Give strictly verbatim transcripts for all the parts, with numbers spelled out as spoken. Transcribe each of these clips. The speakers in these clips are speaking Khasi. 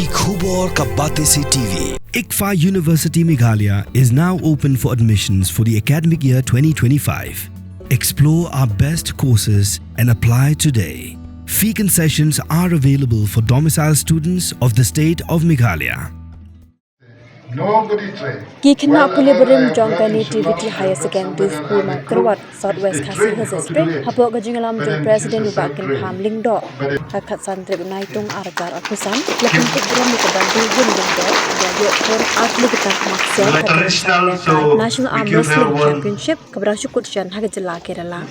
Khubor ka Batesi T V. ICFAI University Meghalaya is now open for admissions for the academic year twenty twenty-five. Explore our best courses and apply today. Fee concessions are available for domicile students of the state of Meghalaya. Ki khynnah pule barim jong ka Nativity Higher Secondary School Mawkyrwat, South West Khasi Hills District, hapoh ka jingïalam jong President u Bah Kynpham Lyngdoh, ka khatsan tarik Naitung arhajar arphew san, la pynkup burom ïa ka ban rih hun lyngdoh, ba ïoh khun artylli ki tang khmat ksiar ha ka National Arm Wrestling Championship, kaba dang shu kut shen ha ka jylla Kerala.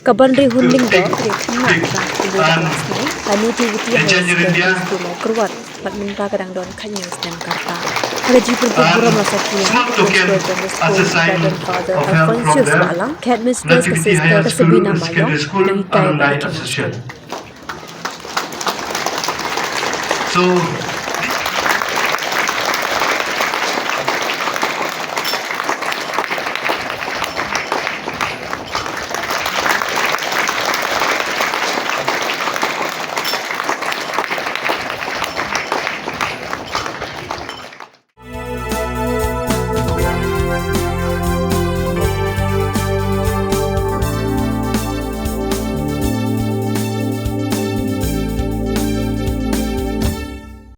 Ka ban rih hun lyngdoh ka dei khynnah ba la pule da ka sngi ha Nativity Higher Secondary School Mawkyrwat, bad mynta ka dang don khathynñiew snem ka rta. Ha ka jingpynkup burom la sakhi ïa ka Principal jong ka school, Reverend Father Alphonsus Bahlang, ka headmistress ka Sister Sabina Mayong, nonghikai bad ki khynnah skul. So,